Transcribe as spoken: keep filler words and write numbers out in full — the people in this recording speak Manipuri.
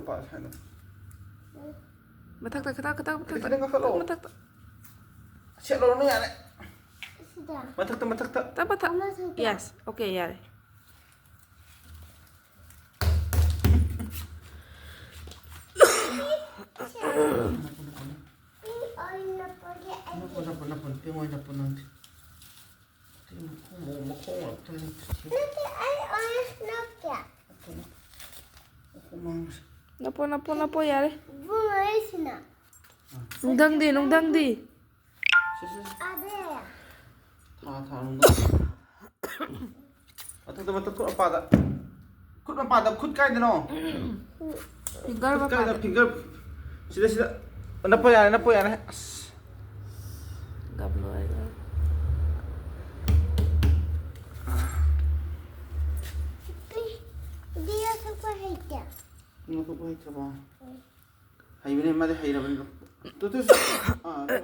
ꯄꯥ ꯁꯥꯏꯅ꯫ ꯃꯊꯛꯇ ꯈꯤꯇꯪ ꯈꯤꯇꯪ ꯃꯊꯛꯇ ꯈꯤꯇꯪ ꯀꯥꯈꯠꯂꯣ꯫ ꯃꯊꯛꯇ ꯁꯦꯠꯂꯨꯔꯅꯨ ꯌꯥꯔꯦ꯫ ꯁꯤꯗ꯫ ꯃꯊꯛꯇ ꯃꯊꯛꯇ꯫ ꯇꯞ ꯃꯊꯛ ꯑꯃꯁꯨ ꯇꯧ꯫ Yes. Okay, ꯌꯥꯔꯦ. ꯁꯤ ꯑꯣꯏꯅ ꯄꯨꯒꯦ ꯑꯩꯗꯤ꯫ ꯅꯞꯄꯣ ꯅꯞꯄꯣ ꯅꯞꯄꯣ ꯅꯨꯄꯤ ꯃꯣꯏ ꯅꯞꯄꯣ ꯅꯪꯗꯤ꯫ ꯅꯠꯇꯦ, ꯃꯈꯣꯡ ꯃꯈꯣꯡ ꯉꯥꯛꯇꯅꯤ꯫ ꯅꯠꯇꯦ, ꯑꯩ ꯑꯣꯏꯅ ꯅꯞꯀꯦ꯫ ꯃꯈꯣꯡ ꯃꯥꯡꯁꯦ꯫ ꯅꯞꯄꯣ ꯅꯞꯄꯣ ꯅꯞꯄꯣ ꯌꯥꯔꯦ. ꯏꯕꯨꯡꯉꯣ, ꯑꯩꯁꯤꯅ꯫ ꯅꯨꯡꯗꯪꯗꯤ ꯅꯨꯡꯗꯪꯗꯤ. ꯁꯦ ꯁꯦ ꯁꯦ. ꯑꯗꯦ꯫ ꯊꯥ ꯊꯥ ꯅꯨꯡꯗꯪ. ꯃꯊꯛꯇ ꯃꯊꯛ ꯈꯨꯠ ꯃꯄꯥꯗ. ꯈꯨꯠ ꯃꯄꯥꯗ ꯈꯨꯠ ꯀꯥꯏꯗꯅꯣ? Finger ꯈꯨꯠ ꯀꯥꯏꯗ ꯃꯄꯥꯗ. Finger. ꯁꯤꯗ ꯁꯤꯗ. ꯅꯞꯄ ꯌꯥꯔꯦ ꯅꯞꯄ ꯌꯥꯔꯦ. ꯑꯁ. ꯒꯝꯂꯣꯏꯗ. ꯗꯤꯌꯥ ꯁꯛꯄ ꯍꯩꯇꯦ꯫ ꯅꯪ ꯂꯧꯊꯣꯛꯄ ꯍꯩꯇ꯭ꯔꯕꯣ? ꯍꯩꯕꯅꯦ ꯃꯥꯗꯤ ꯍꯩꯔꯕꯅꯤ. ꯇꯨ ꯇꯨ ꯇꯨ. ꯑꯥ, ꯑꯗꯨ